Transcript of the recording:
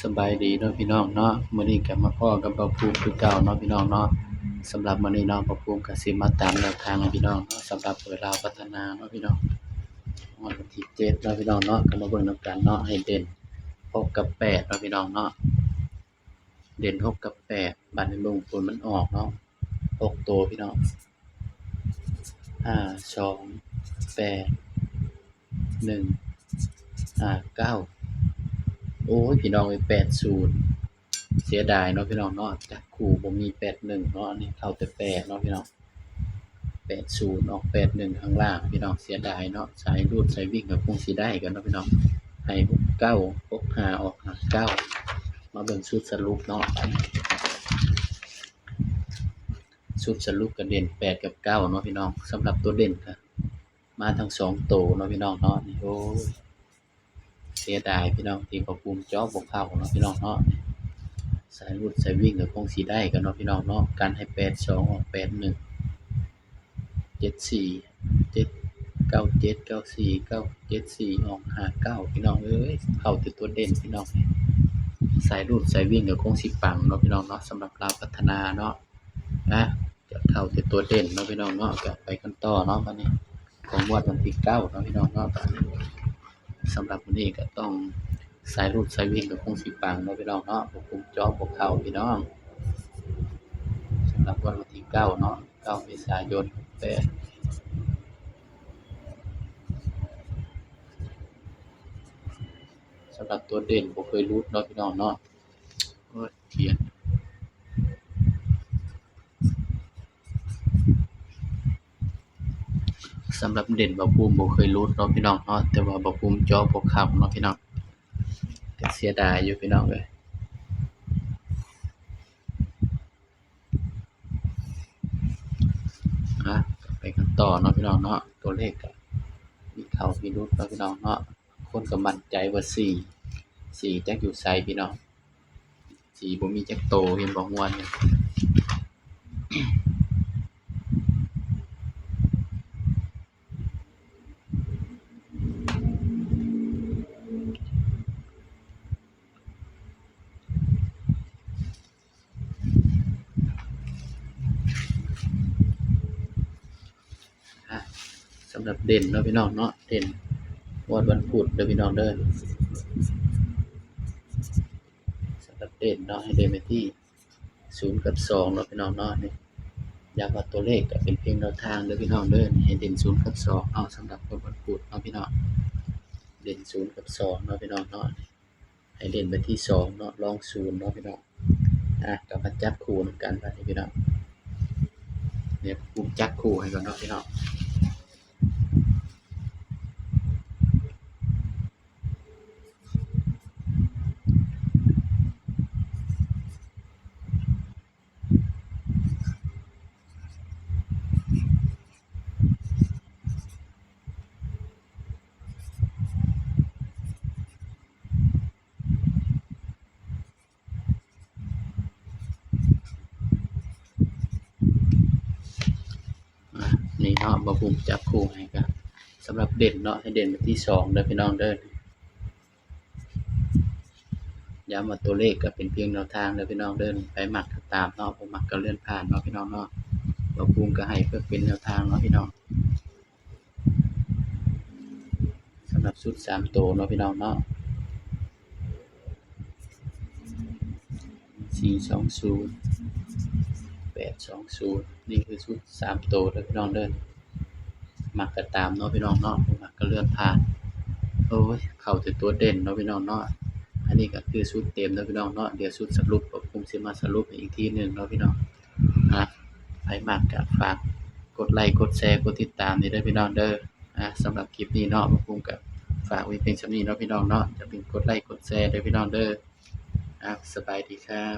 ສະບາຍດີເນາະພີ່ນ້ອງເນາະ, ມື້ນີ້ກໍມາພໍ້ກັບບ່າວພູມຄືເກົ່າເນາະພີ່ນ້ອງເນາະ. ສຳລັບມື້ນີ້ເນາະ ບ່າວພູມກໍຊິມາຕາມແນວທາງໃຫ້ພີ່ນ້ອງເນາະ, ສຳລັບເປີດລາວພັດທະນາເນາະພີ່ນ້ອງ. ຮອດວັນທີເຈັດເນາະພີ່ນ້ອງເນາະ, ກໍມາເບິ່ງນຳກັນເນາະ, ໃຫ້ເດັ່ນຫົກກັບແປດເນາະພີ່ນ້ອງເນາະ. ເດັ່ນຫົກກັບແປດ ບາດນີ້ເບິ່ງຜົນມັນອອກເນາະ, ຫົກໂຕພີ່ນ້ອງ, ຫ້າສອງແປດ ໜຶ່ງຫ້າເກົ້າ. ໂອ້ຍ ພີ່ນ້ອງເອີຍ ແປດສູນ ເສຍດາຍເນາະພີ່ນ້ອງເນາະ. ຈັບຄູ່ບໍ່ມີແປດໜຶ່ງເນາະ, ອັນນີ້ເຂົ້າແຕ່ແປດເນາະພີ່ນ້ອງ, ແປດສູນອອກແປດໜຶ່ງຂ້າງລ່າງພີ່ນ້ອງ, ເສຍດາຍເນາະ. ສາຍຮູດສາຍວິ່ງກໍຄົງຊິໄດ້ກັນເນາະພີ່ນ້ອງ, ໃຫ້ຫົກເກົ້າ ຫົກຫ້າ ອອກຫ້າເກົ້າ. ມາເບິ່ງຊຸດສະຫຼຸບເນາະ, ຊຸດສະຫຼຸບກໍເດັ່ນແປດກັບເກົ້າເນາະພີ່ນ້ອງ. ສຳລັບຕົວເດັ່ນກໍ ມາທັງສອງໂຕເນາະພີ່ນ້ອງເນາະ. ນີ້ ໂອ້ຍ ເສຍດາຍພີ່ນ້ອງ ທີ່ບ່າວພູມເຈາະບໍ່ເຂົ້າເນາະພີ່ນ້ອງເນາະ. ສາຍຮູດສາຍວິ່ງກໍຄົງຊິໄດ້ກັນເນາະພີ່ນ້ອງເນາະ, ກັນໃຫ້ແປດສອງ ອອກແປດໜຶ່ງ ເຈັດສີ່ ເຈັດ ເກົ້າເຈັດ ເກົ້າສີ່ ເກົ້າເຈັດສີ່ ອອກຫ້າເກົ້າ. ພີ່ນ້ອງເອີຍ ເຂົ້າແຕ່ຕົວເດັ່ນພີ່ນ້ອງ, ສາຍຮູດສາຍວິ່ງກໍຄົງຊິປັງເນາະພີ່ນ້ອງເນາະ, ສຳລັບລາວພັດທະນາເນາະ. ນະ ຈະເຂົ້າແຕ່ຕົວເດັ່ນເນາະພີ່ນ້ອງເນາະ. ກໍໄປກັນຕໍ່ເນາະ ບາດນີ້ ຂອງງວດວັນທີເກົ້າເນາະພີ່ນ້ອງເນາະ. ບາດນີ້ ສຳລັບມື້ນີ້ກໍຕ້ອງ ສາຍຮູດສາຍວິ່ງກໍຄົງຊິປັງເນາະພີ່ນ້ອງເນາະ, ບໍ່ຄຸມເຈາະບໍ່ເຂົ້າພີ່ນ້ອງ. ສຳລັບງວດວັນທີເກົ້າເນາະ ເກົ້າເມສາຍົນ ແປດ ສຳລັບຕົວເດັ່ນບໍ່ເຄີຍຫຼຸດເນາະພີ່ນ້ອງເນາະ. ໂອ້ຍ ຂຽນ ສຳລັບເດັ່ນ ບ່າວພູມບໍ່ເຄີຍຫຼຸດເນາະພີ່ນ້ອງເນາະ, ແຕ່ວ່າບ່າວພູມເຈາະບໍ່ເຂົ້າເນາະພີ່ນ້ອງ, ກໍເສຍດາຍຢູ່ພີ່ນ້ອງເອີຍ. ອ່ະ ໄປກັນຕໍ່ເນາະພີ່ນ້ອງເນາະ, ຕົວເລກກໍມີເຂົ້າມີຫຼຸດເນາະພີ່ນ້ອງເນາະ. ຄົນກໍໝັ້ນໃຈວ່າສີ່ ສີ່ຈັກຢູ່ໃສພີ່ນ້ອງ, ສີ່ບໍ່ມີຈັກໂຕ ເຫັນບໍ່ ງວດນີ້. ອ່ະ ສຳລັບເດັ່ນເນາະພີ່ນ້ອງເນາະ, ເດັ່ນງວດວັນພຸດເດີພີ່ນ້ອງເດີ. ສຳລັບເດັ່ນເນາະ ໃຫ້ເດັ່ນໄປທີ່ສູນກັບສອງເນາະພີ່ນ້ອງເນາະ. ນີ້ ຢ້ຳວ່າຕົວເລກກໍເປັນພຽງແນວທາງເດີພີ່ນ້ອງເດີ, ໃຫ້ເດັ່ນສູນກັບສອງເນາະ. ສຳລັບງວດວັນພຸດເນາະພີ່ນ້ອງ, ເດັ່ນສູນກັບສອງເນາະພີ່ນ້ອງເນາະ. ໃຫ້ເດັ່ນໄປທີ່ສອງເນາະ, ລອງສູນເນາະພີ່ນ້ອງ. ອ່ະ ກໍມາຈັບຄູ່ນຳກັນບາດນີ້ພີ່ນ້ອງ. ດຽວປູມຈັບຄູ່ໃຫ້ກ່ອນເນາະພີ່ນ້ອງ. ອ່ະ ນີ້ເນາະ ບ່າວພູມຈັບຄູ່ໃຫ້ ກໍສຳລັບເດັ່ນເນາະ ໃຫ້ເດັ່ນໄປທີ່ສອງເດີພີ່ນ້ອງເດີ. ຢ້ຳວ່າຕົວເລກກໍເປັນພຽງແນວທາງເດີພີ່ນ້ອງເດີ, ໃຜມັກກໍຕາມເນາະ, ບໍ່ມັກກໍເລື່ອນຜ່ານເນາະພີ່ນ້ອງເນາະ. ບ່າວພູມກໍໃຫ້ເພື່ອເປັນແນວທາງເນາະພີ່ນ້ອງ. ສຳລັບຊຸດສາມໂຕເນາະພີ່ນ້ອງເນາະ, ສີ່ສອງສູນ ແປດສອງສູນ ນີ້ຄືຊຸດສາມໂຕເດີພີ່ນ້ອງເດີ. ມັກກໍຕາມເນາະພີ່ນ້ອງເນາະ, ບໍ່ມັກກໍເລື່ອນຜ່ານ. ໂອ້ຍ ເຂົ້າແຕ່ຕົວເດັ່ນເນາະພີ່ນ້ອງເນາະ. ອັນນີ້ກໍຄືຊຸດເຕັມເນາະພີ່ນ້ອງເນາະ, ດຽວຊຸດສະຫຼຸບ ກໍຄົງຊິມາສະຫຼຸບໃຫ້ອີກທີໜຶ່ງເນາະພີ່ນ້ອງ. ອ່ະ ໃຜມັກກໍຝາກກົດໄລ ກົດແຊ ກົດຕິດຕາມນີ້ເດີພີ່ນ້ອງເດີ. ອ່ະ ສຳລັບຄລິບນີ້ເນາະ ບ່າວພູມກໍຝາກໄວ້ພຽງສ່ຳນີ້ເນາະພີ່ນ້ອງເນາະ. ຢ່າລືມກົດໄລ ກົດແຊເດີພີ່ນ້ອງເດີ. ອ່ະ ສະບາຍດີຄັບ.